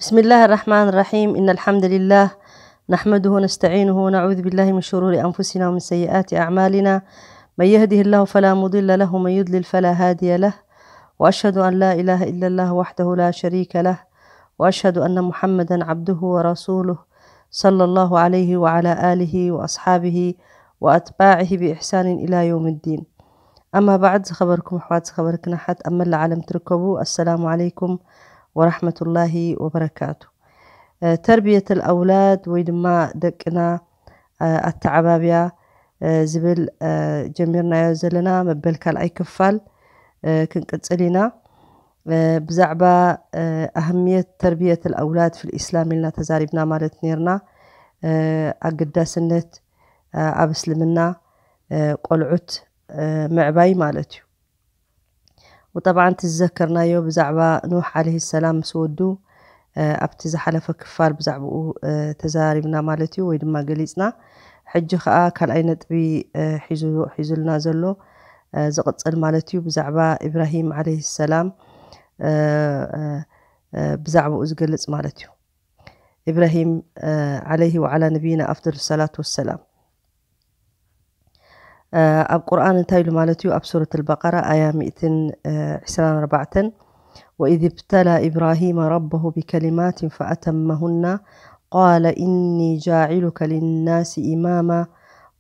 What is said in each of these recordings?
بسم الله الرحمن الرحيم. إن الحمد لله نحمده ونستعينه ونعوذ بالله من شرور أنفسنا ومن سيئات أعمالنا. من يهده الله فلا مضل له ومن يضلل فلا هادي له. وأشهد أن لا إله إلا الله وحده لا شريك له. وأشهد أن محمدا عبده ورسوله، صلى الله عليه وعلى آله وأصحابه وأتباعه بإحسان إلى يوم الدين. أما بعد، ዝኸበርኩም ኣሕዋት፣ ዝኸበርክን ኣሓት ኣብ መላእ ዓለም ትርከቡ፣ ኣሰላሙ ዓለይኩም ወራሕመቱላሂ ወበረካቱ። ተርብየት ኣውላድ ወይ ድማ ደቅና ኣተዓባብያ ዝብል ጀሚርናዮ ዘለና መበል ካልኣይ ክፋል ክንቅጽል ኢና። ብዛዕባ ኣህምየት ተርብየት ኣውላድ ፊል ኢስላም ኢልና ተዛሪብና ማለት ነርና። ኣገዳስነት ኣብ እስልምና ቆልዑት ምዕባይ ማለት እዩ። ወጠብዓን እቲ ዝዘከርናዮ ብዛዕባ ኑሕ ዓለይሂ ሰላም ምስ ወዱ ኣብቲ ዝሓለፈ ክፋል ብዛዕባኡ ተዛሪብና ማለት እዩ፣ ወይ ድማ ገሊጽና። ሕጂ ከኣ ካልኣይ ነጥቢ ሒዙ ሒዙልና ዘሎ ዝቕጽል ማለት እዩ፣ ብዛዕባ ኢብራሂም ዓለይሂ ሰላም ብዛዕባኡ ዝገልጽ ማለት እዩ። ኢብራሂም ዓለይሂ ወዓላ ነቢይና ኣፍደሉ ሰላቱ ወሰላም። ኣብ ቁርኣን እንታይ ኢሉ ማለት እዩ? ኣብ ሱረት ኣልበቀራ ኣያ ሚእትን ዕስራን ኣርባዕተን፣ وإذ ابتلى إبراهيم ربه بكلمات فأتمهن قال إني جاعلك للناس إماما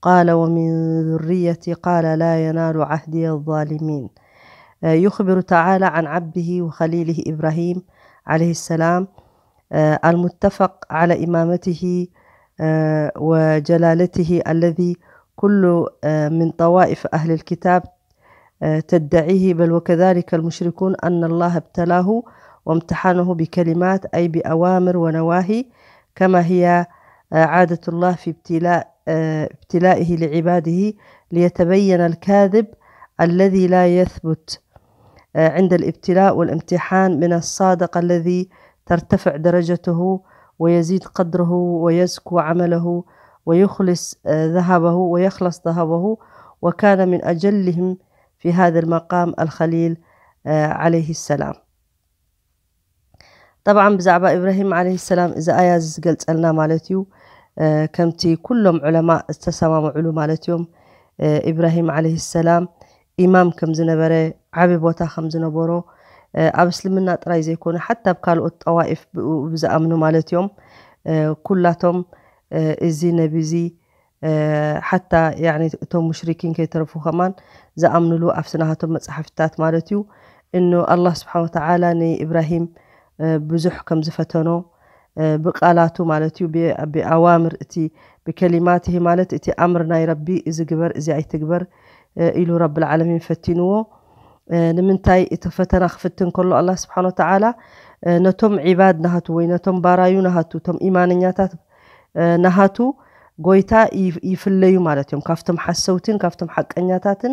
قال ومن ذريتي قال لا ينال عهدي الظالمين. يخبر تعالى عن عبده وخليله إبراهيم عليه السلام المتفق على إمامته وجلالته الذي كل من طوائف أهل الكتاب تدعيه، بل وكذلك المشركون، أن الله ابتلاه وامتحنه بكلمات، أي بأوامر ونواهي، كما هي عادة الله في ابتلاء ابتلائه لعباده ليتبين الكاذب الذي لا يثبت عند الابتلاء والامتحان من الصادق الذي ترتفع درجته ويزيد قدره ويزكو عمله ويخلص ذهبه ويخلص ذهبه، وكان من أجلهم في هذا المقام الخليل عليه السلام. طبعا ብዛዕባ ኢብራሂም ዓለይሂ ሰላም እዚ ኣያ እዚ ዝገልጸልና ማለት እዩ። ከምቲ ኩሎም ዑለማ ዝተሰማምዑሉ ማለት እዮም። ኢብራሂም ዓለይሂ ሰላም ኢማም ከም ዝነበረ፣ ዓቢ ቦታ ከም ዝነበሮ፣ ኣብ እስልምና ጥራይ ዘይኮነ ሓታ ኣብ ካልኦት ጠዋኢፍ ብኡ ብዝኣምኑ ማለት እዮም። ኩላቶም እዚ ነቢ እዚ ሓታ ያኒ እቶም ሙሽሪኪን ከይተረፉ ከማን ዝኣምኑሉ ኣብቲ ናሃቶም መጻሕፍትታት ማለት እዩ። እኖ ኣላህ ስብሓን ወተዓላ ንኢብራሂም ብዙሕ ከም ዝፈተኖ ብቃላቱ ማለት እዩ፣ ብኣዋምር እቲ ብከሊማትህ ማለት እቲ ኣምር ናይ ረቢ እዚ ግበር እዚ ኣይትግበር ኢሉ ረብል ዓለሚን ፈቲንዎ። ንምንታይ እቲ ፈተና ክፍትን ከሎ ኣላህ ስብሓን ወተዓላ ነቶም ዒባድ ናሃቱ ወይ ነቶም ባራዩ ናሃቱ እቶም ኢማነኛታት ናሃቱ ጎይታ ይፍለዩ ማለት እዮም። ካብቶም ሓሰውትን ካብቶም ሓቀኛታትን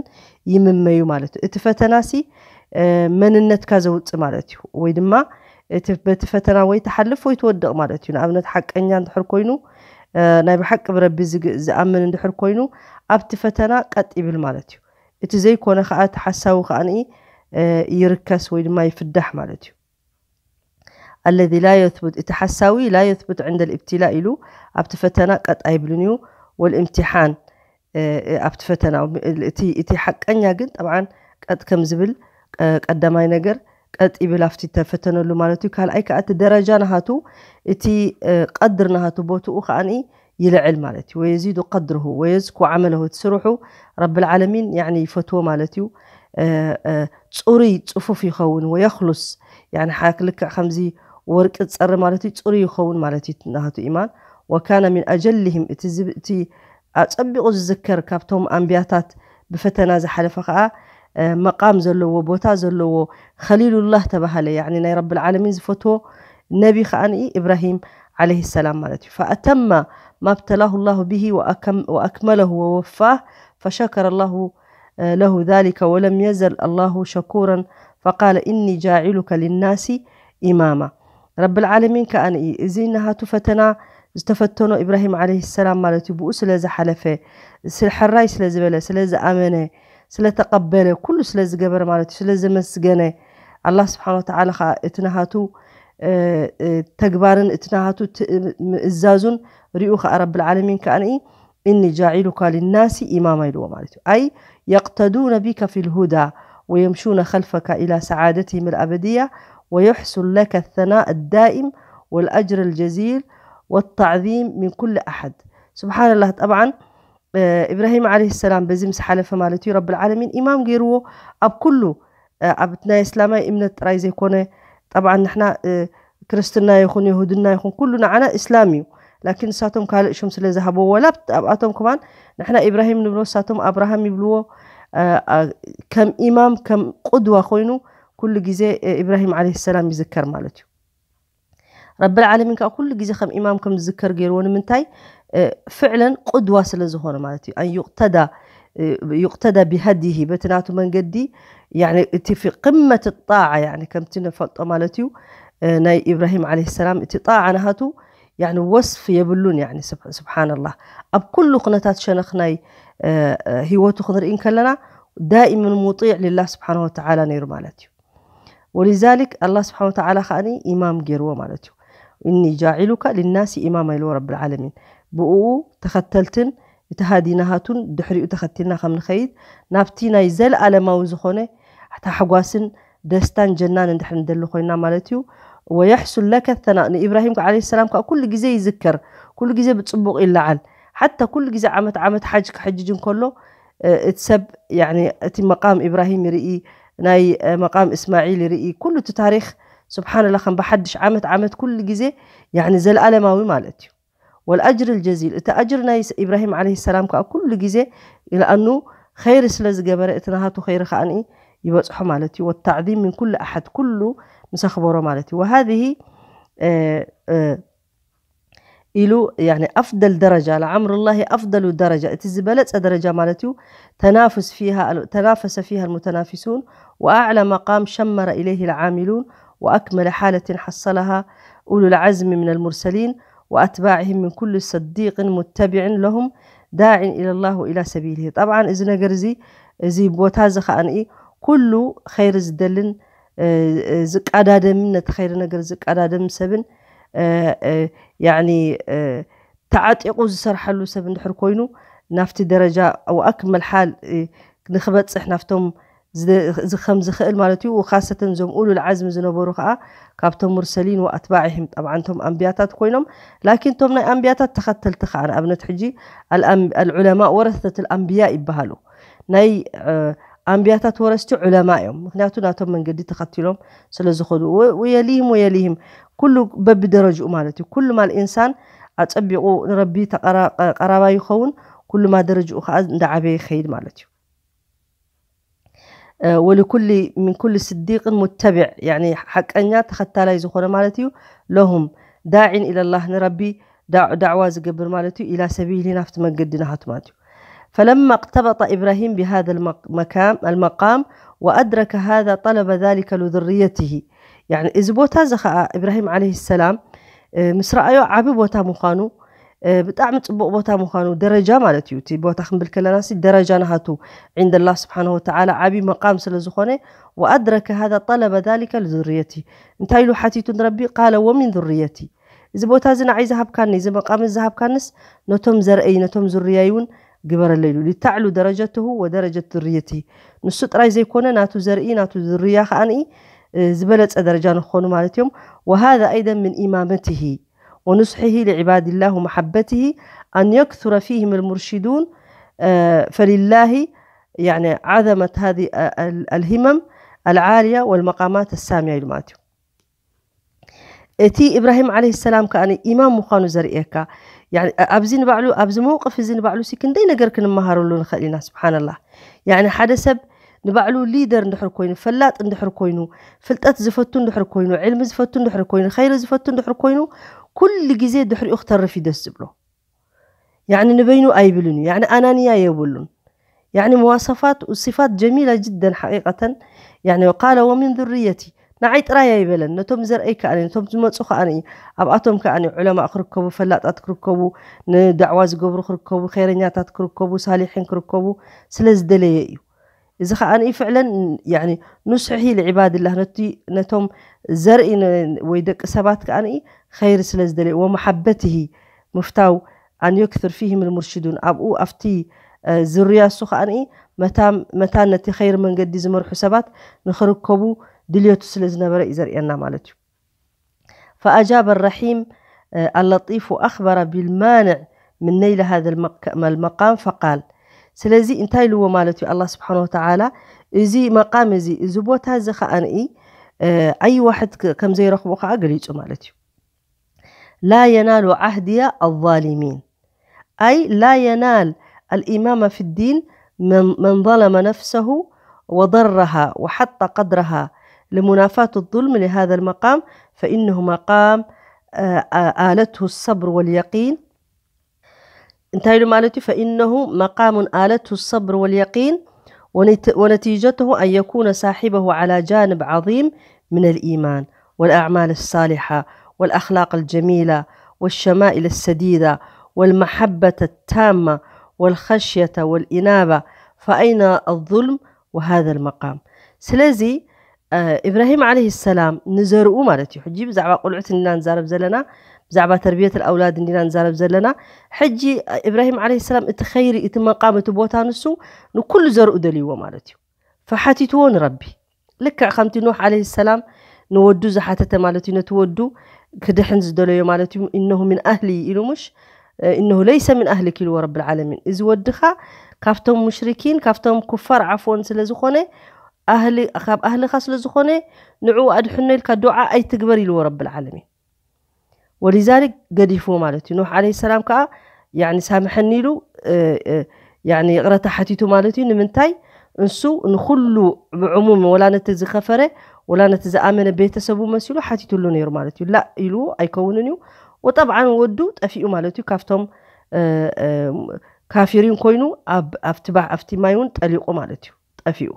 ይምመዩ ማለት እዩ። እቲ ፈተናሲ መንነትካ ዘውፅእ ማለት እዩ። ወይ ድማ እቲ በቲ ፈተና ወይ ትሓልፍ ወይ ትወድቕ ማለት እዩ። ንኣብነት ሓቀኛ እንድሕር ኮይኑ ናይ ብሓቂ ብረቢ ዝኣምን እንድሕር ኮይኑ ኣብቲ ፈተና ቀጥ ይብል ማለት እዩ። እቲ ዘይኮነ ከዓ እቲ ሓሳዊ ከዓ ይርከስ ወይ ድማ ይፍዳሕ ማለት እዩ። الذي لا يثبت، እቲ ሓሳዊ لا يثبت عند الابتلاء ኢሉ ኣብቲ ፈተና ቀጥ ኣይብልን እዩ። والامتحان ኣብቲ ፈተና እቲ ሓቀኛ ግን ጠብዓን ቀጥ ከም ዝብል ቀዳማይ ነገር ቀጥ ይብል ኣብቲ ተፈተነሉ ማለት እዩ። ካልኣይ ከዓ እቲ ደረጃ ናሃቱ እቲ ቀድር ናሃቱ ቦትኡ ከዓ ይልዕል ማለት እዩ። ويزيد قدره ويزكو عمله እቲ ስርሑ ረብል ዓለሚን ያኒ ይፈትዎ ማለት እዩ። ፅሩይ ፅፉፍ ይኸውን። ويخلص ያኒ ልክዕ ከምዚ ወርቂ ዝፀሪ ማለት እዩ። ፅሩይ ይኸውን ማለት እዩ ናሃቱ ኢማን። وكان من أجلهم እቲ ኣፀቢቑ ዝዝከር ካብቶም ኣንብያታት ብፈተና ዝሓለፈ ከዓ መቃም ዘለዎ ቦታ ዘለዎ ከሊሉላህ ተባሃለ። ያኒ ናይ ረብል ዓለሚን ዝፈትዎ ነቢ ከዓ ኢብራሂም ዓለይሂ ሰላም ማለት እዩ። فأتم ما ابتلاه الله به وأكمله ووفاه فشكر الله له ذلك ولم يزل الله شكورا فقال إني جاعلك للناس إماما. ረብል ዓለሚን ከዓ እዚ ናሃቱ ፈተና ዝተፈተኖ ኢብራሂም ዓለይሂ ሰላም ማለት እዩ። ብኡ ስለ ዝሓለፈ፣ ስለ ሕራይ ስለ ዝበለ፣ ስለ ዝኣመነ፣ ስለ ተቐበለ፣ ኩሉ ስለ ዝገበረ ማለት እዩ፣ ስለ ዘመስገነ ኣላህ ስብሓን ወተዓላ ከዓ እቲ ናሃቱ ተግባርን እቲ ናሃቱ ምእዛዙን ሪኡ ከዓ ረብል ዓለሚን ከዓኒ إني جاعلك للناس إماما ኢልዎ ማለት እዩ። أي يقتدون بك في الهدى ويمشون خلفك إلى سعادتهم الأبدية ويحصل لك الثناء الدائم والأجر الجزيل والتعظيم من كل أحد. سبحان الله. طبعا إبراهيم عليه السلام በዚ ምስ ሓለፈ ማለት እዩ ረብል ዓለሚን ኢማም ገይርዎ ኣብ ኩሉ ኣብ ናይ እስላማይ እምነት ጥራይ ዘይኮነ። ጠብዓን ንሕና ክርስትና ይኹን የሁድና ይኹን ኩሉ ንዓና እስላም እዩ። ላኪን ንሳቶም ካልእ ሽም ስለ ዝሃበዎ ወላ ኣብኣቶም ከማን ንሕና ኢብራሂም ንብሎ ንሳቶም ኣብርሃም ይብልዎ። ከም ኢማም ከም ቁድዋ ኮይኑ ኩሉ ግዜ ኢብራሂም ዓለይሂ ሰላም ይዝከር ማለት እዩ። ረብል ዓለሚን ከዓ ኩሉ ግዜ ከም ኢማም ከም ዝዝከር ገይርዎ ንምንታይ? ፍዕለን ቁድዋ ስለ ዝኾነ ማለት እዩ። ኣን ዩቅተዳ ዩቅተዳ ቢሃዲሂ በቲ ናቱ መንገዲ እቲ ፊ ቅመት ጣዓ ከምቲ ንፈልጦ ማለት እዩ። ናይ ኢብራሂም ዓለይሂ ሰላም እቲ ጣዓ ናሃቱ ወስፍ የብሉን። ስብሓንላህ ኣብ ኩሉ ኩነታት ሸነኽ ናይ ህይወቱ ክንርኢ እንከለና ዳኢምን ሙጢዕ ልላህ ስብሓን ወተዓላ ነይሩ ማለት እዩ። ወሊዛሊክ ኣላህ ስብሓን ወተዓላ ከዓኒ ኢማም ገይርዎ ማለት እዩ። እኒ ጃዒሉካ ሊናሲ ኢማማ ኢልዎ ረብል ዓለሚን። ብእኡ ተኸተልትን እቲ ሃዲ ናሃቱን ድሕሪኡ ተኸቲልና ከም ንኸይድ ናብቲ ናይ ዘለኣለማዊ ዝኾነ ታሕጓስን ደስታን ጀናን እንድሕር ንደሊ ኮይና ማለት እዩ። ወየሕሱል ለከ ተና ንኢብራሂም ዓለይሂ ሰላም ከዓ ኩሉ ግዜ ይዝከር፣ ኩሉ ግዜ ብፅቡቕ ይለዓል። ሓታ ኩሉ ግዜ ዓመት ዓመት ሓጅ ክሕጅጅ እንከሎ እቲ ሰብ እቲ መቃም ኢብራሂም ይርኢ፣ ናይ መቃም እስማዒል ይርኢ፣ ኩሉ እቲ ታሪክ ስብሓንላ ከም ብሓድሽ ዓመት ዓመት ኩሉ ግዜ ዘለኣለማዊ ማለት እዩ። ወልኣጅር ልጀዚል እቲ ኣጅር ናይ ኢብራሂም ዓለይሂ ሰላም ከዓ ኩሉ ግዜ ይልኣኑ ኸይሪ ስለ ዝገበረ እቲ ናሃቱ ኸይሪ ከዓኒ ይበፅሖ ማለት እዩ። ወታዕዚም ምን ኩሉ ኣሓድ ኩሉ ምስ ኣኽበሮ ማለት እዩ። ወሃዚህ ኢሉ ኣፍደል ደረጃ ለዓምሩላሂ ኣፍደሉ ደረጃ እቲ ዝበለፀ ደረጃ ማለት እዩ። ተናፍስ ፊሃ ተናፈሰ ፊሃ ልሙተናፊሱን ወኣዕላ መቃም ሸመረ ኢለይህ ልዓሚሉን ወኣክመለ ሓለትን ሓሰለሃ ኡሉ ልዓዝሚ ምን ልሙርሰሊን وأتباعهم من كل صديق متبع لهم داع إلى الله وإلى سبيله. ጠብዓን እዚ ነገር እዚ እዚ ቦታ እዚ ከዓኒ ኩሉ ኸይሪ ዝደልን ዝቃዳደምን ነቲ ኸይሪ ነገር ዝቃዳደምን ሰብን ያኒ ተዓጢቑ ዝሰርሓሉ ሰብ እንድሕር ኮይኑ ናብቲ ደረጃ ወኣክመል ሓል ንክበፅሕ ናብቶም ከም ዝኽእል ማለት እዩ። ወካሰተን እዞም ኡሉል ዓዝሚ ዝነበሩ ከዓ ካብቶም ሙርሰሊን ወኣትባዕህም ጠብዓን ቶም ኣንብያታት ኮይኖም ላኪን ቶም ናይ ኣንብያታት ተኸተልቲ ከዓ ንኣብነት ሕጂ ኣልዑለማ ወረሰት ኣንብያ ይበሃሉ። ናይ ኣንብያታት ወረስቲ ዑለማ እዮም። ምክንያቱ ናቶም መንገዲ ተኸቲሎም ስለ ዝኸዱ ወየሊህም ወየሊህም ኩሉ በብደረጅኡ ማለት እዩ። ኩሉ ማል ኢንሳን ኣፀቢቑ ንረቢ ቀራባ ይኸውን። ኩሉ ማ ደረጅኡ ከዓ እንዳዓበየ ይኸይድ ማለት እዩ። ወልኩል ምን ኩል ስዲቅን ሙተቢዕ ሓቀኛ ተኸታላይ ዝኾነ ማለት እዩ። ለሁም ዳዒን ኢለላህ ንረቢ ዳዕዋ ዝገብር ማለት እዩ። ኢላ ሰቢሊ ናብቲ መንገዲ ናሃቱ ማለት እዩ። ፈለማ اقتبط إبراهيم بهذا المقام وأدرك هذا طلب ذلك لذريته። እዚ ቦታ እዚ ከዓ ኢብራሂም ዓለይሂ ሰላም ምስ ረኣዮ ዓቢ ቦታ ምዃኑ ብጣዕሚ ፅቡቕ ቦታ ምዃኑ ደረጃ ማለት እዩ። እቲ ቦታ ክንብል ከለና ደረጃ ናሃቱ عند الله سبحانه وتعالى ዓቢ መቃም ስለ ዝኾነ وأدرك هذا طلب ذلك لذريته እንታይ ኢሉ ሓቲቱ ንረቢ قال ومن ذريتي እዚ ቦታ እዚ ንዓይ ዝሃብካኒ እዚ መቃም እዚ ዝሃብካንስ ነቶም ዘርእይ ነቶም ዝርያይ እውን ግበረለይ ኢሉ لتعلو درجته ودرجة ذريته ንሱ ጥራይ ዘይኮነ ናቱ ዘርኢ ናቱ ዝርያ ከዓኒ ዝበለፀ ደረጃ ንክኾኑ ማለት እዮም። وهذا أيضا من إمامته ونصحه لعباد الله ومحبته أن يكثر فيهم المرشدون فلله يعني عظمت هذه الهمم العالية والمقامات السامية ኢሉ ማለት እዩ። እቲ ኢብራሂም ዓለይሂ ሰላም ከዓ ኢማም ምዃኑ ዘርእየካ ኣብዚ ንባዕሉ ኣብዚ መውቅፍ እዚ ንባዕሉ ሲ ክንደይ ነገር ክንመሃረሉ ንኽእል ኢና። ስብሓንላህ ያኒ ሓደ ሰብ ንባዕሉ ሊደር እንድሕር ኮይኑ ፈላጥ እንድሕር ኮይኑ ፍልጠት ዝፈቱ እንድሕር ኮይኑ ዕልሚ ዝፈቱ እንድሕር ኮይኑ ኸይሪ ዝፈቱ እንድሕር ኮይኑ ኩሉ ግዜ ድሕሪኡ ክተርፍ እዩ ደስ ዝብሎ። ያኒ ንበይኑ ኣይብልን እዩ። ያኒ ኣናንያ የብሉን። ያኒ መዋሰፋት ሲፋት ጀሚላ ጅደን ሓቂቀተን ያኒ ቃለ ወሚን ذريتي ንዓይ ጥራይ ኣይበለን ነቶም ዘርአይ ከኣኒ ነቶም ዝመፁ ከኣኒ ኣብኣቶም ከኣኒ ዑለማ ክርከቡ ፈላጣት ክርከቡ ንዳዕዋ ዝገብሩ ክርከቡ ኸይረኛታት ክርከቡ ሳሊሒን ክርከቡ ስለ ዝደለየ እዩ። እዚ ከዓኒ ፍዕለን ያኒ ኑስሒ ልዕባድላህ ነቲ ነቶም ዘርኢ ነ- ወይ ደቂ ሰባት ከዓኒ ኸይር ስለ ዝደለየ ወመሓበትሂ ምፍታው ኣን ዩክስር ፊህም ልሙርሽዱን ኣብኡ ኣብቲ እ፣ ዝርያ እሱ ከዓኒ መታም መታን ነቲ ኸይር መንገዲ ዝመርሑ ሰባት ንኽርከቡ ድልየቱ ስለ ዝነበረ እዩ ዘርእየና ማለት እዩ። فأجاب الرحيم اللطيف أخبر بالمانع من نيل هذا المقام فقال ስለዚ እንታይ ኢልዎ ማለት እዩ ኣላ ስብሓን ወተዓላ እዚ መቃም እዚ እዚ ቦታ እዚ ከዓንኢ ኣይዋሕድ ከም ዘይረኽቦ ከዓ ገሊፁ ማለት እዩ لا ينال عهدي الظالمين أي لا ينال الإمام في الدين من, من ظلم نفسه وضرها وحط قدرها لمنافاة الظلم لهذا المقام فإنه مقام آلته الصبر واليقين እንታይ ኢሉ ማለት እዩ فإنه مقام آلته الصبر واليقين ونتيجته أن يكون صاحبه على جانب عظيم من الإيمان والأعمال الصالحة والأخلاق الجميلة والشمائل السديدة والمحبة التامة والخشية والإنابة فأين الظلم وهذا المقام ስለዚ ኢብራሂም ዓለይሂ ሰላም ንዘርኡ ማለት እዩ ሕጂ ብዛዕባ ቆልዑት እንዲና ንዛረብ ዘለና ብዛዕባ ተርብየት ኣውላድ እንዲና ንዛረብ ዘለና ሕጂ ኢብራሂም ዓለይሂ ሰላም እቲ ኸይሪ እቲ መቃም እቲ ቦታ ንሱ ንኩሉ ዘርኡ ደልይዎ ማለት እዩ ፈሓቲትዎ ንረቢ ልክዕ ከምቲ ኑሕ ዓለይሂ ሰላም ንወዱ ዝሓተተ ማለት እዩ ነቲ ወዱ ክድሕን ዝደለዮ ማለት እዩ እነሁ ምን ኣህሊ ኢሉ ሙሽ እነሁ ለይሰ ምን ኣህሊክ ኢልዎ ረብል ዓለሚን እዚ ወድኻ ካብቶም ሙሽሪኪን ካብቶም ኩፋር ዓፍወን ስለ ዝኾነ ካብ ኣህልኻ ስለ ዝኾነ ንዕኡ ኣድሕኖ ኢልካ ዱዓ ኣይትግበር ኢልዎ ረብል ዓለሚን ወሊዛሊክ ገዲፍዎ ማለት እዩ ኖሕ ዓለይሂ ሰላም ከዓ ያኒ ሳምሐኒ ኢሉ ያኒ ይቕረታ ሓቲቱ ማለት እዩ ንምንታይ እንሱ ንኩሉ ብዕሙም ወላ ነቲ ዝኸፈረ ወላ ነቲ ዝኣመነ ቤተሰቡ መሲሉ ሓቲትሉ ነይሩ ማለት እዩ ላ ኢሉ ኣይከውንን እዩ ወጠብዓን ወዱ ጠፊኡ ማለት እዩ ካብቶም ካፊሪን ኮይኑ ኣብቲ ማይ እውን ጠሊቁ ማለት እዩ ጠፊኡ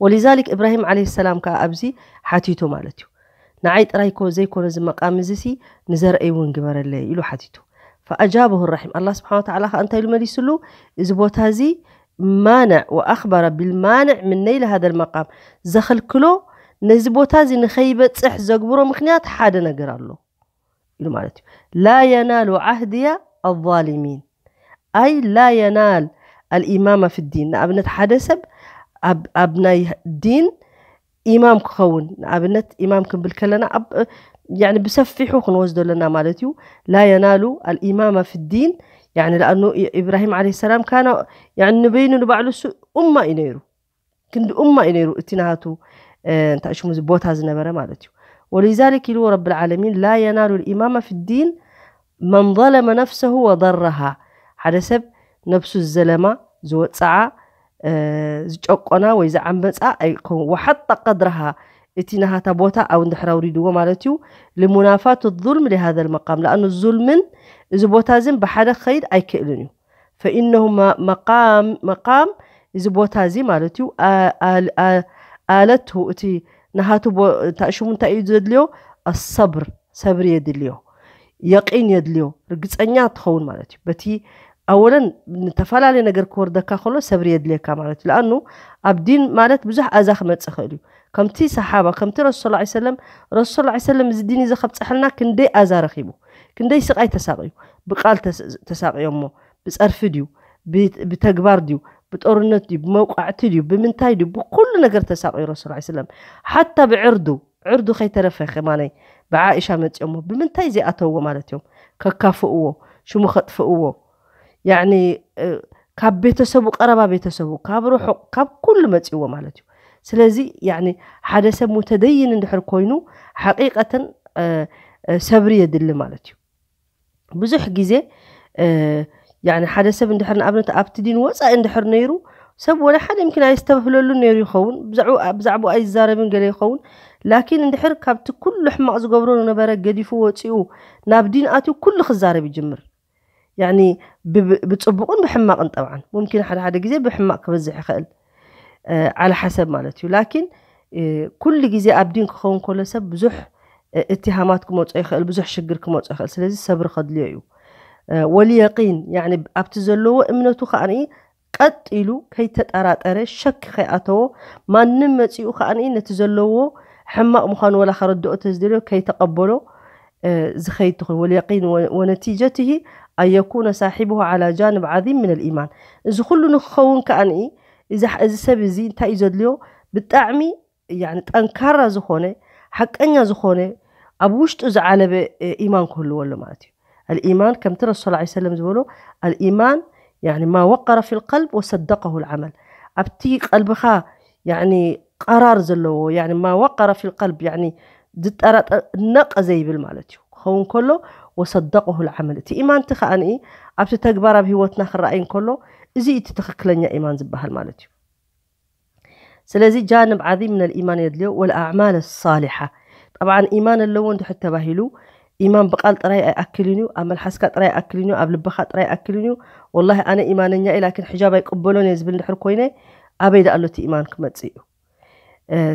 ወሊዛሊክ እብራሂም ዓለይሂ ሰላም ከዓ ኣብዚ ሓቲቱ ማለት እዩ ንዓይ ጥራይ ኮ ዘይኮነ እዚ መቃም እዚ ሲ ንዘርአይ እውን ግበረለይ ኢሉ ሓቲቱ ፈኣጃበሁ ራሒም ኣላ ስብሓን ወተዓላ ከዓ እንታይ ኢሉ መሊስሉ እዚ ቦታ እዚ ማንዕ ወኣኽበረ ቢልማንዕ ምን ነይል ሃደ ልመቃም ዘኽልክሎ ነዚ ቦታ እዚ ንኸይበፅሕ ዘግብሮ ምክንያት ሓደ ነገር ኣሎ ኢሉ ማለት እዩ ላ የናሉ ዓህድያ ኣዛሊሚን ኣይ ላ የናል ኣልኢማማ ፊ ዲን ንኣብነት ሓደ ሰብ ኣብ ናይ ዲን ኢማም ክኸውን ንኣብነት ኢማም ክንብል ከለና ኣብ ብሰፊሑ ክንወስዶ ኣለና ማለት እዩ ላ የናሉ ኣልኢማማ ፊ ዲን ያኒ ለኣኑ ኢብራሂም ዓለ ሰላም ካና ያኒ ንበይኑ ንባዕሉ እሱ ኡማ እዩ ነይሩ ክንዲ ኡማ እዩ ነይሩ እቲ ናሃቱ እንታይ ሽሙ ቦታ ዝነበረ ማለት እዩ ወሊዛሊክ ኢልዎ ረብል ዓለሚን ላ የናሉ ልኢማማ ፊ ዲን መን ዘለመ ነፍሰሁ ወደረሃ ሓደ ሰብ ነብሱ ዝዘለማ ዝወፀዓ ዝጨቆና ወይ ዝዓመፃ ኣይከውን ወሓጣ ቀድረሃ እቲ ናሃታ ቦታ ኣብ እንድሕር ኣውሪድዎ ማለት እዩ ልሙናፋት ዙልም ሊሃዘ ልመቃም ለኣኑ ዙልምን እዚ ቦታ ዝን ብሓደ ክኸይድ ኣይክእልን እዩ ፈኢነሁ መቃም መቃም እዚ ቦታ እዚ ማለት እዩ ኣለቱ እቲ ናሃቱ ሽሙ እንታይ እዩ ዘድልዮ ኣሰብር ሰብሪ የድልዮ የቂን የድልዮ ርግፀኛ ትኸውን ማለት እዩ በቲ ኣወለን ንተፈላለየ ነገር ክወርደካ ከሎ ሰብሪ የድልየካ ማለት እዩ ለኣኑ ኣብ ዲን ማለት ብዙሕ ኣዛ ክመፅእ ክእል እዩ ከምቲ ሰሓባ ከምቲ ረሱል ላ ሰለም ረሱል ላ ሰለም እዚ ዲን እዚ ከብፀሐልና ክንደይ ኣዛ ረኪቡ ክንደይ ስቃይ ተሳቅዩ ብቃል ተሳቅዮሞ ብፀርፊ ድዩ ብተግባር ድዩ ብጦርነት ድዩ ብመውቃዕቲ ድዩ ብምንታይ ድዩ ብኩሉ ነገር ተሳቅዩ ረሱል ላ ሰለም ሓታ ብዕርዱ ዕርዱ ከይተረፈ ከማነይ ብዓኢሻ መፂኦሞ ብምንታይ ዘይኣተውዎ ማለት እዮም ከካፍእዎ ሽሙ ከጥፍእዎ ያኒ ካብ ቤተሰቡ ቀረባ ቤተሰቡ ካብ ርሑቕ ካብ ኩሉ መፂእዎ ማለት እዩ ስለዚ ያኒ ሓደ ሰብ ሙተደይን እንድሕር ኮይኑ ሓቂቀተን ሰብሪ የድሊ ማለት እዩ ብዙሕ ግዜ ያኒ ሓደ ሰብ እንድሕር ንኣብነት ኣብቲ ዲን ወፃኢ እንድሕር ነይሩ ሰብ ወላ ሓደ ምኪን ኣየስተብህለሉን ነይሩ ይኸውን ብዛዕባኡ ኣይዛረብን ገለ ይኸውን ላኪን እንድሕር ካብቲ ኩሉ ሕማቕ ዝገብሮ ነበረ ገዲፉ ወፂኡ ናብ ዲን ኣትዩ ኩሉ ክዛረብ ይጅምር ያኒ ብፅቡቕን ብሕማቕን ጠብዓን ሙምኪን ሓደ ሓደ ግዜ ብሕማቕ ክበዝሕ ይኽእል ዓለ ሓሰብ ማለት እዩ ላኪን ኩሉ ግዜ ኣብ ዲን ክኸውን ከሎ ሰብ ብዙሕ እትሃማት ክመፆ ይኽእል ብዙሕ ሽግር ክመፆ ይኽእል ስለዚ ሰብሪ ከድልዮ እዩ ወልየቂን ያኒ ኣብቲ ዘለዎ እምነቱ ከዓኒ ቀጥ ኢሉ ከይተጠራጠረ፣ ሸክ ከይኣተዎ፣ ማንም መጺኡ ከኣ ነቲ ዘለዎ ሕማቕ ምዃኑ ወላ ከረድኦ ተዝደልዮ ከይተቐበሎ ዝኸይድ ትኾን። ወልየቂን ወነቲጀትሂ ኣየኩነ ሳሒብሁ ዓላ ጃንብ ዓዚም ምን ልኢማን። እዚ ኩሉ ንክኸውን ከኣ እዚ ሰብ እዚ እንታይ እዩ ዘድልዮ? ብጣዕሚ ጠንካራ ዝኾነ፣ ሓቀኛ ዝኾነ፣ ኣብ ውሽጡ ዝዓለበ ኢማን ክህልዎ ኣሎ ማለት እዩ። ኣልኢማን ከምቲ ረሱል ላ ሰለም ዝበሎ፣ ኣልኢማን ማ ወቀረ ፊ ልቀልብ ወሰደቀሁ ልዓመል። ኣብቲ ቀልብኻ ቀራር ዘለዎ፣ ማ ወቀረ ፊ ልቀልብ፣ ዝጠራጠር፣ ነቀ ዘይብል ማለት እዩ ክኸውን ከሎ፣ ወሰደቀሁ ልዓመል፣ እቲ ኢማንቲ ከኣ ኣብቲ ተግባር ኣብ ህይወትና ክረኣይ እንከሎ፣ እዚ እቲ ትኽክለኛ ኢማን ዝበሃል ማለት እዩ። ስለዚ ጃንብ ዓዚም ምን ልኢማን የድልዮ። ወልኣዕማል ሳሊሓ። ጠብዓን ኢማን ኣለዎ እንድሕር ተባሂሉ፣ ኢማን ብቃል ጥራይ ኣይኣክልን እዩ፣ ኣብ መልሓስካ ጥራይ ኣይኣክልን እዩ፣ ኣብ ልብኻ ጥራይ ኣይኣክልን እዩ። ወላሂ ኣነ ኢማነኛ እየ፣ ላኪን ሕጃብ ኣይቅበሎን እየ ዝብል እንድሕር ኮይነ፣ ኣበይ ደኣ ኣሎ እቲ ኢማን ክመጽእ እዩ?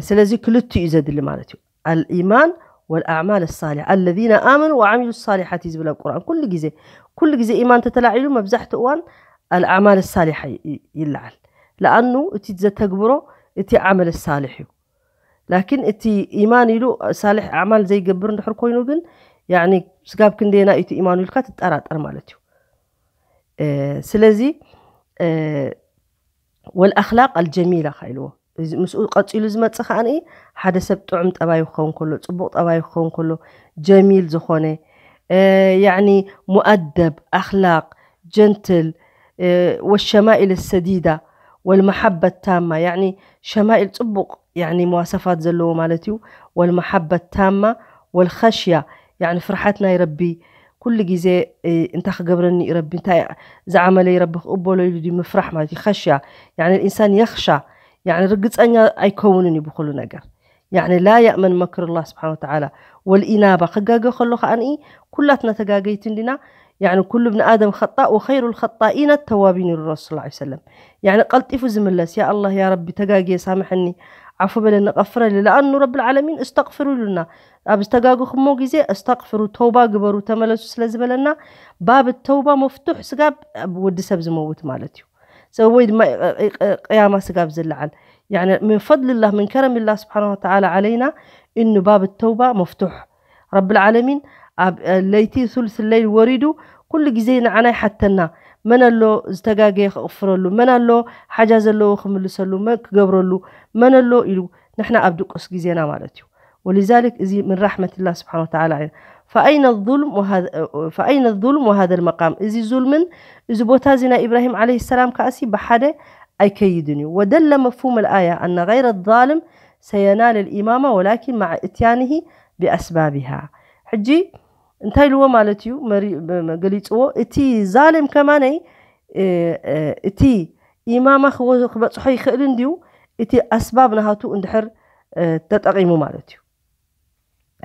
ስለዚ ክልቲኡ እዩ ዘድሊ ማለት እዩ። ኣልኢማን ወልኣዕማል ሳሊሓ፣ ኣለዚነ ኣመኑ ወዓሚሉ ሳሊሓት እዩ ዝብል ኣብ ቁርኣን። ኩሉ ግዜ ኩሉ ግዜ ኢማን ተተላዒሉ፣ መብዛሕትኡ እዋን ኣልኣዕማል ሳሊሓ ይለዓል። ለኣኑ እቲ ዘተግብሮ እቲ ዓመል ሳሊሕ እዩ። ላኪን እቲ ኢማን ኢሉ ሳሊሕ ኣዕማል ዘይገብር እንድሕር ኮይኑ ግን፣ ስጋብ ክንደየና እቲ ኢማኑ ኢልካ ትጠራጠር ማለት እዩ። ስለዚ ወልኣኽላቅ ኣልጀሚላ ኢልዎ። ምስኡ ቀፂሉ ዝመፅእ ከኣ፣ ሓደ ሰብ ጥዑም ጠባዩ ክኸውን ከሎ፣ ፅቡቕ ጠባዩ ክኸውን ከሎ፣ ጀሚል ዝኾነ፣ ያኒ ሙኣደብ፣ ኣኽላቅ፣ ጀንትል፣ ወሸማኢል ሰዲዳ፣ ወልመሓበት ታማ፣ ያኒ ሸማኢል፣ ፅቡቕ፣ ያኒ መዋሰፋት ዘለዎ ማለት እዩ። ወልመሓበት ታማ፣ ወልኸሽያ፣ ያኒ ፍርሓት ናይ ረቢ፣ ኩሉ ግዜ እንታይ ክገብረኒ እዩ ረቢ፣ እንታይ ዝዓመለይ ረቢ ክቕበሎ ኢሉ ድዩ ምፍራሕ ማለት እዩ። ኸሽያ፣ ያኒ ልኢንሳን የኽሻ፣ ያኒ ርግፀኛ ኣይከውንን እዩ ብኩሉ ነገር። ያኒ ላ የእመን መክር ላህ ስብሓን ወተዓላ። ወልኢናባ፣ ክጋገ ከሎ ከኣ ኩላትና ተጋገይቲ እንዲና። ያኒ ኩሉ ብኒ ኣደም ኸጣእ ወኸይሩ ልኸጣኢነ ተዋቢን ኢሉ ረሱል ላ ሰለም። ያኒ ቀልጢፉ ዝምለስ፣ ያ ኣላህ፣ ያ ረቢ፣ ተጋግየ፣ ሳምሐኒ፣ ዓፉ በለኒ፣ ቀፍረሊ። ለኣኑ ረብል ዓለሚን እስተቕፍሩ ኢሉና። ኣብ ዝተጋገኹሞ ግዜ እስተቕፍሩ፣ ተውባ ግበሩ፣ ተመለሱ ስለ ዝበለና፣ ባብ ተውባ መፍቱሕ ስጋብ ወዲ ሰብ ዝመውት ማለት እዩ። ሰብ ወይ ድማ ቅያማ ስጋብ ዝለዓል። ያኒ ምን ፈድልላህ፣ ምን ከረሚላህ ስብሓን ወተዓላ ዓለይና፣ እኑ ባብ ተውባ መፍቱሕ። ረብል ዓለሚን ኣብ ለይቲ ሱልስ ለይል ወሪዱ ኩሉ ግዜ ንዓና ይሓተና። መን ኣሎ ዝተጋገየ ክቕፍረሉ? መን ኣሎ ሓጃ ዘለዎ ክምልሰሉ? መን ክገብረሉ? መን ኣሎ ኢሉ ንሕና ኣብ ድቁስ ግዜና ማለት እዩ። ወሊዛሊክ እዚ ምን ራሕመትላህ ስብሓን ወተዓላ እዩ። ፈኣይነ ዙልም ወሃ-፣ ፈኣይነ ዙልም ወሃዘ ልመቃም፣ እዚ ዙልምን እዚ ቦታ እዚ ናይ ኢብራሂም ዓለይሂ ሰላም ከኣሲ ብሓደ ኣይከይድን እዩ። ወደለ መፍሁም ልኣያ ኣነ ገይረ ዛልም ሰየናል ልኢማማ ወላኪን መዓ እትያንሂ ቢኣስባቢሃ። ሕጂ እንታይ ኢልዎ ማለት እዩ? መሪ-፣ ገሊፅዎ። እቲ ዛልም ከማነይ እቲ ኢማማ ክበፅሖ ይኽእል እንድዩ፣ እቲ ኣስባብ ናሃቱ እንድሕር ተጠቒሙ ማለት እዩ።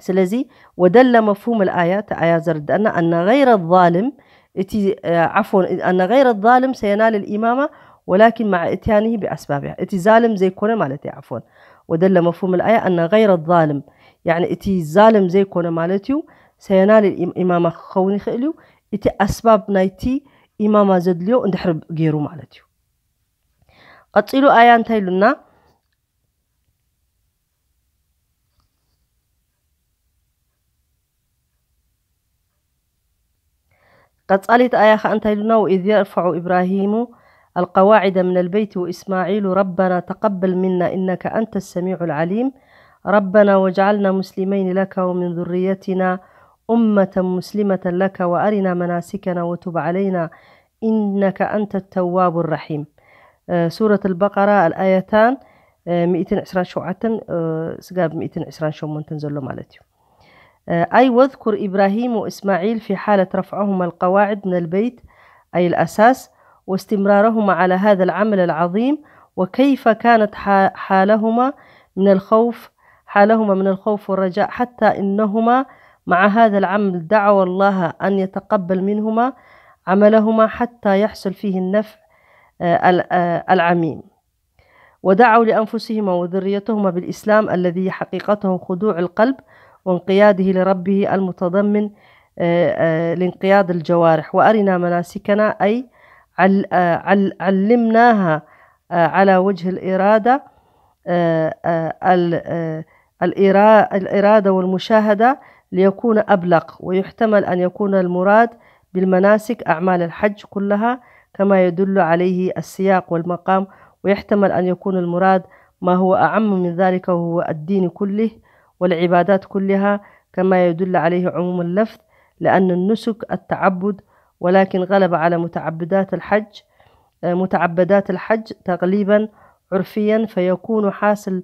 ስለዚ ወደለ መፍሁም ልኣያ፣ እቲ ኣያ ዘርድአና ኣነ ገይረ ዛልም፣ እቲ ዓፎን ኣነ ገይረ ዛልም ሰየናል ልኢማማ ወላኪን መዓ እትያንሂ ቢኣስባቢሃ፣ እቲ ዛልም ዘይኮነ ማለት እዩ። ዓፎን ወደለ መፍሁም ልኣያ ኣነ ገይረ ዛልም፣ ያኒ እቲ ዛልም ዘይኮነ ማለት እዩ። ሰየናል ኢማማ ክኸውን ይኽእል እዩ፣ እቲ ኣስባብ ናይቲ ኢማማ ዘድልዮ እንድሕር ገይሩ ማለት እዩ። ቀፂሉ ኣያ እንታይ ኢሉና? ቀጻሊት ኣያ ኸኣ እንታይ ኢሉና? وإذ يرفع إبراهيم القواعد من البيت وإسماعيل ربنا تقبل منا إنك أنت السميع العليم ربنا واجعلنا مسلمين لك ومن ذريتنا أمة مسلمة لك وأرنا مناسكنا وتب علينا إنك أنت التواب الرحيم. ሱረት ኣልበቀራ ኣልኣያታን ሚእትን ዕስራን ሸውዓተን ስጋብ ሚእትን ዕስራን ሸሞንተን ዘሎ ማለት እዩ። أي واذكر إبراهيم وإسماعيل في حالة رفعهما القواعد من البيت أي الأساس واستمرارهما على هذا العمل العظيم وكيف كانت حالهما من الخوف حالهما من الخوف والرجاء حتى إنهما مع هذا العمل دعوا الله أن يتقبل منهما عملهما حتى يحصل فيه النفع العميم. ودعوا لأنفسهما وذريتهما بالإسلام الذي حقيقته خضوع القلب وانقياده لربه المتضمن لانقياد الجوارح وأرنا مناسكنا أي عل- آه، عل- علمناها آه، على وجه الإرادة آه، آه، ال- آه، الإرا- الإرادة والمشاهدة ليكون أبلغ. ويحتمل أن يكون المراد بالمناسك أعمال الحج كلها كما يدل عليه السياق والمقام، ويحتمل أن يكون المراد ما هو أعم من ذلك وهو الدين كله والعبادات كلها كما يدل عليه عموم اللفظ، لأن النسك التعبد، ولكن غلب على متعبدات الحج آه، متعبدات الحج تغليبا عرفيا، فيكون حاصل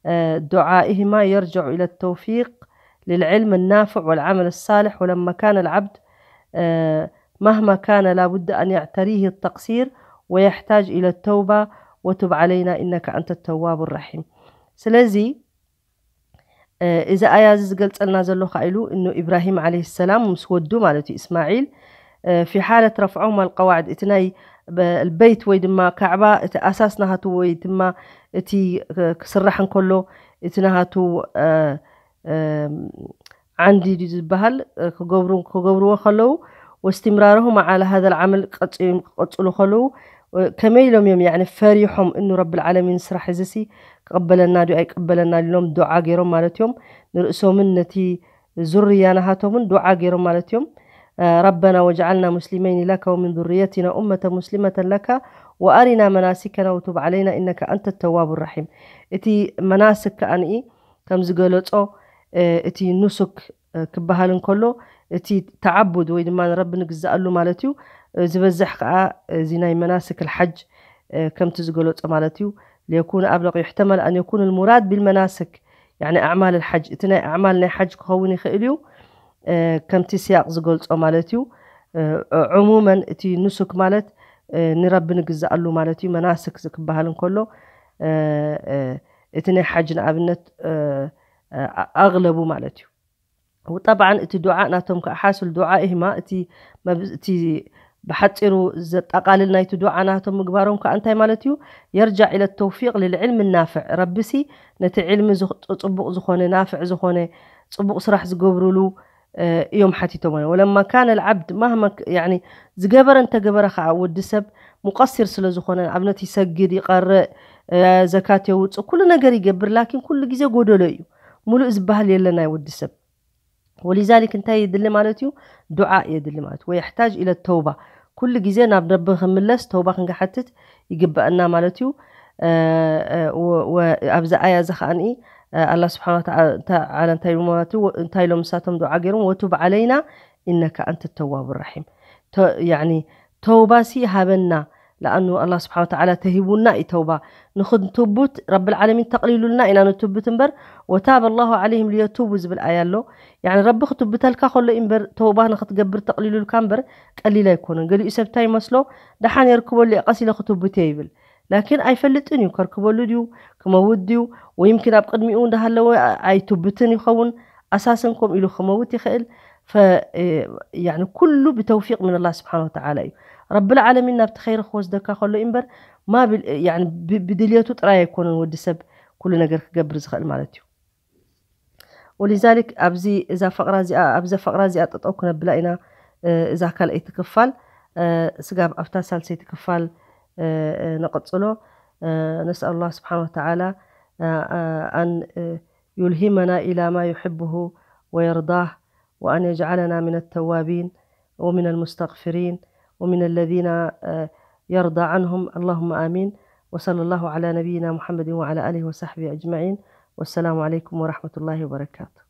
آه، دعائهما يرجع إلى التوفيق للعلم النافع والعمل الصالح. ولما كان العبد آه، مهما كان لا بد أن يعتريه التقصير ويحتاج إلى التوبة، وتب علينا إنك أنت التواب الرحيم. ስለዚ እዚ ኣያ እዚ ዝገልጸልና ዘሎ ከኣ ኢሉ እኑ ኢብራሂም ዓለይሂ ሰላም ምስ ወዱ ማለት እዩ እስማዒል في حالة رفعهما القواعد እቲ ናይ በ- البيت ወይ ድማ ካዕባ እቲ ኣሳስ ናሃቱ ወይ ድማ እቲ ክስራሕ እንከሎ እቲ ናሃቱ ዓንዲ ድዩ ዝበሃል ክገብሩ ክገብርዎ ከለዉ واستمرارهما على هذا العمل ቀጽ- ክቐጽሉ ከለዉ ከመይ ኢሎም እዮም يعني ፈሪሖም እኑ ረብል ዓለሚን ስራሕ እዚ ሲ ክቕበለና ድዩ ኣይቅበለና ኢሎም ዱዓ ገይሮም ማለት እዮም ንርእሶምን ነቲ ዙርያ ናሃቶምን ዱዓ ገይሮም ማለት እዮም ربنا واجعلنا مسلمين لك ومن ذريتنا أمة مسلمة لك وأرنا مناسكنا وتب علينا إنك أنت التواب الرحيم እቲ መናስክ ከኣ ንኢ ከም ዝገለጾ እቲ ኑሱክ ክበሃል እንከሎ እቲ ተዓቡድ ወይ ድማ ንረቢ ንግዝኣሉ ማለት እዩ ዝበዝሕ ከዓ እዚ ናይ መናስክ ልሓጅ ከምቲ ዝገለጾ ማለት እዩ ليكون أبلغ يحتمل أن يكون المراد بالمناسك يعني أعمال الحج እቲ ናይ ኣዕማል ናይ ሓጅ ክኸውን ይኽእል እዩ ከምቲ ስያቕ ዝገልጾ ማለት እዩ ዕሙመን እቲ ኑሱክ ማለት ንረቢ ንግዝኣሉ ማለት እዩ መናስክ ክበሃል እንከሎ እቲ ናይ ሓጅ ንኣብነት ኣግለቡ ማለት እዩ وطبعا እቲ ዱዓ ናቶም ከዓ ሓስል ዱዓ ኢህማ እቲ መብ- እቲ ብሓፂሩ ዘጠቃልል ናይቲ ዱዓ ናቶም ምግባሮም ከዓ እንታይ ማለት እዩ يرجع إلى التوفيق للعلم النافع ረቢሲ ነቲ ዕልሚ ዝኽ- ፅቡቅ ዝኾነ ናፍዕ ዝኾነ ፅቡቅ ስራሕ ዝገብሩሉ እዮም ሓቲቶም ولما كان العبد مهما يعني ዝገበረ እንተገበረ ከዓ ወዲ ሰብ ሙቀሲር ስለ ዝኾነ ኣብነት ይሰግድ ይቀርእ ዘካት የውፅእ ኩሉ ነገር ይገብር ላኪን ኩሉ ግዜ ጎደሎ እዩ ሙሉእ ዝበሃል የለ ናይ ወዲ ሰብ ولذلك እንታይ የድሊ ማለት እዩ ዱዓ የድሊ ማለት እዩ ويحتاج إلى التوبة ኩሉ ግዜ ናብ ረቢ ክምለስ ተውባ ክንሓትት ይግበአና ማለት እዩ ኣብዚ ኣያ እዚ ከዓኒ ኣላ ስብሓን ወተዓላ እንታይ ኢሉ ማለት እዩ እንታይ ኢሎም ንሳቶም ዱዓ ገይሮም وتب علينا إنك أنت التواب الرحيم ተውባሲ ሃበና لأنه الله سبحانه وتعالى ተሂቡና እዩ ተውባ ንክንትቡት ረብል ዓለሚን ተቕሊሉልና ኢና ንትብት እምበር وتاب الله عليهم ليتوبوا ዝብል ኣያ ኣሎ يعني ረቢ ክትብተልካ ከሎ እዩ እምበር ተውባ ንክትገብር ተቕሊሉልካ እምበር ቀሊል ኣይኮነን ገሊኡ ሰብ እንታይ ይመስሎ ደሓን የርክበሉ እየ ቀስ ኢለ ክትብት እየ ይብል ላኪን ኣይፈልጥን እዩ ከርክበሉ ድዩ ክመውት ድዩ ወይምኪን ኣብ ቅድሚኡ እንዳሃለወ ኣይትብትን ይኸውን ኣሳስን ከምኡ ኢሉ ክመውት ይኽእል يعني ኩሉ ብተውፊቅ ምን ኣላህ ስብሓን ወተዓላ እዩ ረብል ዓለሚን ናብቲ ኸይሪ ክወስደካ ከሎ እዩ እምበር ብድልየቱ ጥራይ ኣይኮነን ወዲ ሰብ ኩሉ ነገር ክገብር ዝኽእል ማለት እዩ ولذلك ኣብዚ እዛ ፈቕራ እዚኣ ኣብዛ ፈቕራ እዚኣ ጠጠው ክነብላ ኢና እዛ ካልኣይቲ ክፋል ስጋብ ኣብታ ሳልሰይቲ ክፋል ንቕፅሎ نسأل الله سبحانه وتعالى أن يلهمنا إلى ما يحبه ويرضاه وأن يجعلنا من التوابين ومن المستغفرين ومن الذين يرضى عنهم اللهم آمين وصلى الله على نبينا محمد وعلى آله وصحبه أجمعين والسلام عليكم ورحمة الله وبركاته